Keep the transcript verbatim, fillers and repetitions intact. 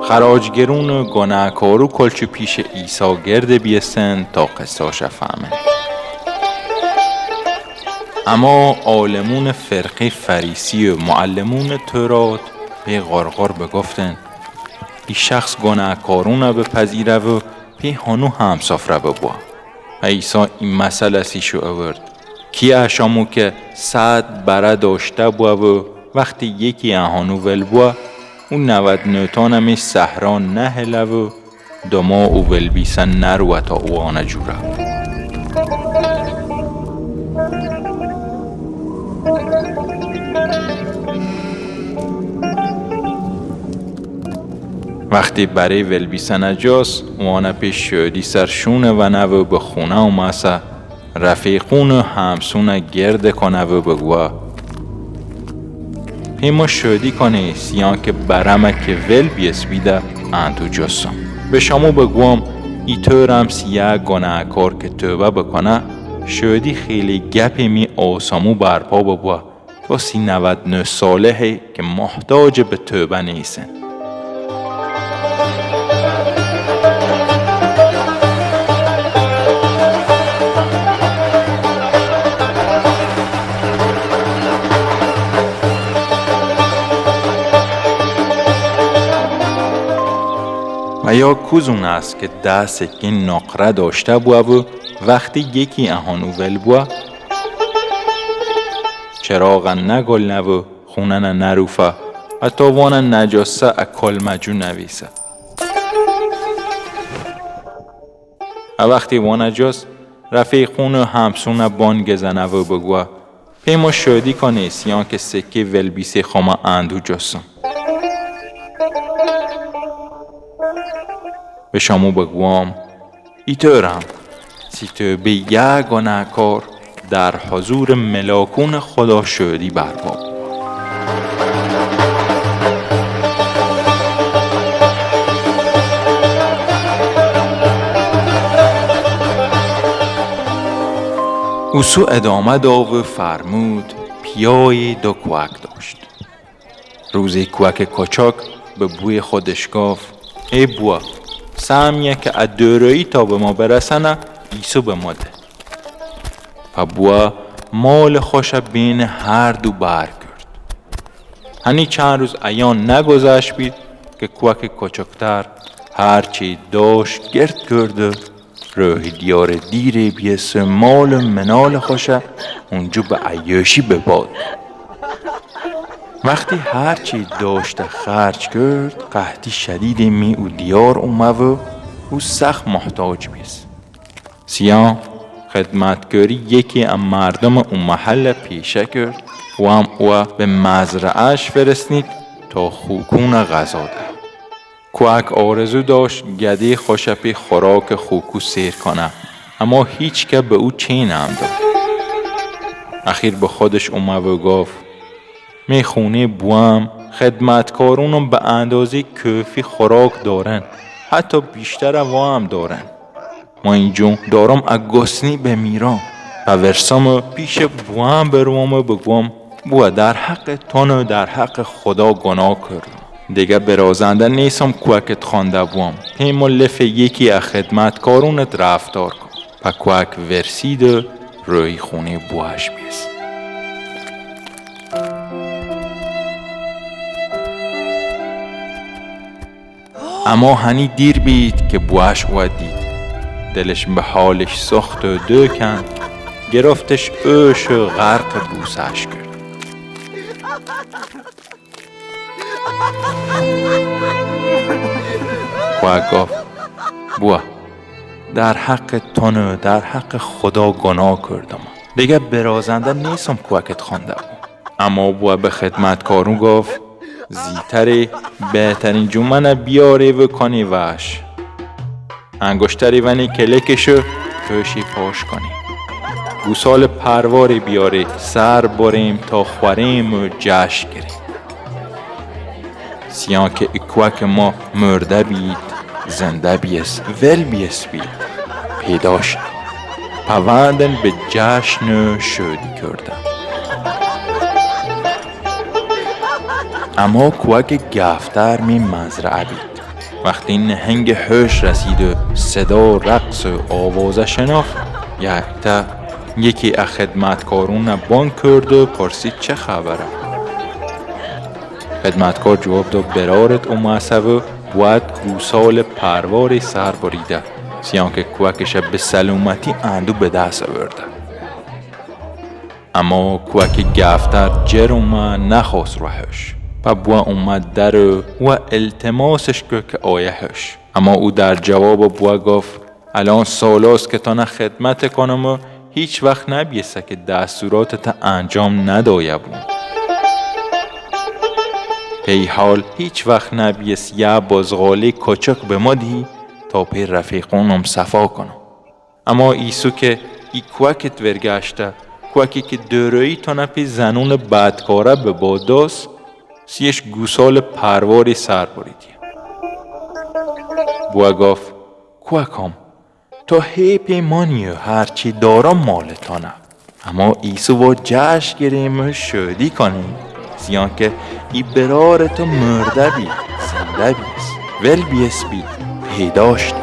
خراجگرون و گناهکارو کلچه پیش عیسی گرده بیسن تا قصه‌اش فهمن. اما عالمون فرقهٔ فریسی و معلمون تورات پی غرغر بگفتن: ای شخص گناهکارون بپذیره و پی هنو همسفره ببوه. عیسی ای مثل سیشو اورد: کی ا شامو که صد بره داشته بوه و وقتی یکی ا هنو ول بوه، او نود نوتان می صحرا نهله و دما او ول بیسه نروه تا او آنه جوره. وقتی بره ول بیسه نجاس، او آنه پیش شهودی سر شونه ونه و به خونه اومسه، رفیقون و همسونه گرد کنه و بگوه: پی ما شهودی کنی سیان که بره مه که ول بیسه بیده اندو جوسم. به شامو بگوم، ای طورم سیه گناهکار که توبه بکنه، شهودی خیلی گپی می آسامو برپا ببوه، و سی نود نو صالحی که محتاج به توبه نیسن. و یا کوزون است که ده سکه نقره داشته بوه و وقتی یکی اهان اوول بوه، چراغ نگلنه و خونن نروفه، حتی وان نجاسه ا کلمه جو نویسه. ا وقتی وان نجاس رفیقون و همسون بانگ زنه و بگوه: پی ما شهودی کنی سیان که سکه ول بیسه خامه اندو جاسم. به شامو بگوام، ای طورم سی توبه یه گناهکار در حضور ملاکون خدا شهودی برپا بوه. اوسو ادامه دا و فرمود: پیای دو کوک داشت. روزی کوک کوچک به بوی خودش گفت: ای بوه، سهمیه که ا دورویی تا به ما برسنه، ایسو به ما ده. و بوه مال خوشه بین هر دو بر کرد. هنی چند روز ایان نگذشت بید که کوک کوچکتر هر چی داشت گرد کرد و روحی دیار دیری بیسه مال و منال خوشه اونجو به عیاشی بباد. وقتی هر چی داشته خرج کرد، قحطی شدید می او دیار اومه و او سخت محتاج بیس. سیان خدمتکاری یکی ام مردم او محل پیشه کرد و ام او به مزرعه‌اش فرستنید تا خوکون غذا ده. کوک آرزو داشت گدی خوشه پی خوراک خوکو سیر کنه، اما هیچ که به او چی نام داد. اخیر به خودش اومه و گفت: می خونه بوام خدمتکارونم به اندازهٔ کافی خوراک دارن، حتی بیشتر وام دارن. ما اینجا دارم ا گسنی بمیرم و ورسم پیش بوام بروم و بگوم: بوه، در حق تن و در حق خدا گناه کردم. دیگه برازنده نیسم کوکت خوانده بوم. پیما لف یکی ا خدمتکارونت رفتار کن. پا کوک ورسید و روی خونه بوهش بیست. اما هنی دیر بید که بوهش او دید. دلش به حالش سخت و دو کند، گرفتش اوش و غرق بوسهش کرد. کوک گفت: بوه، در حق تن و در حق خدا گناه کردم. دیگه برازنده نیسم کوکت خوانده بوم. اما بوه به خدمتکارون گفت: زیتره بهترین جومنه بیاری و کنی وش. انگشتری ونی کلکش و پوشی پاش کنی. گوسال پرواری بیاری، سر بریم تا خوریم و جشن گیریم. سیان که ای کوأکٚ ما مرده بید، زنده بیس، ول بیس بید، پیدا شد. پوندن به جشن شودی کردن. اما کوأکٚ گفتر می مزرعه بید. وختی نهنگٚ حوش رسید و صدا، رقص و آوازه شنافت، یکتا یکی ا خدمتکارونه بانگ کرد و پرسید: چه خبره؟ خدمتکار جواب داد: برارت اومسه و بوأد گوسالٚ پرواری سر بریده، سیان که کوأکشه به سلامتی اندو به دس اورده. اما کوأکٚ گفتر جر اومه، نخوأست روه حوش. پا بوأ اومه در و التماسش کود که آیه حوش. اما او در جوابٚ بوأ گفت: الأن سالاست که تانه خدمت کنم و هیچ وخت نبیسه که دستوراتته انجام ندایه بوم. هی حال هیچ وخت نبیس یه بزغالی کوچک به ما دهی تا پی رفیقانم صفا کنم. اما ایسو که ای کوأکٚ ورگشته، کوأکی که دورایی تانه پی زنونٚ بدکاره به باد داست، سیش گوسالٚ پرواری سر بریدی. بوأ گفت: کوأکم، تا هی پی مانی و هرچی دارم مالٚ تانه. اما ایسو وا جشن گیریم و شودی کنیم، سیان که ای برارٚ تو مرده بید، زنده بیس، ول بیس بید، پیدا شدی.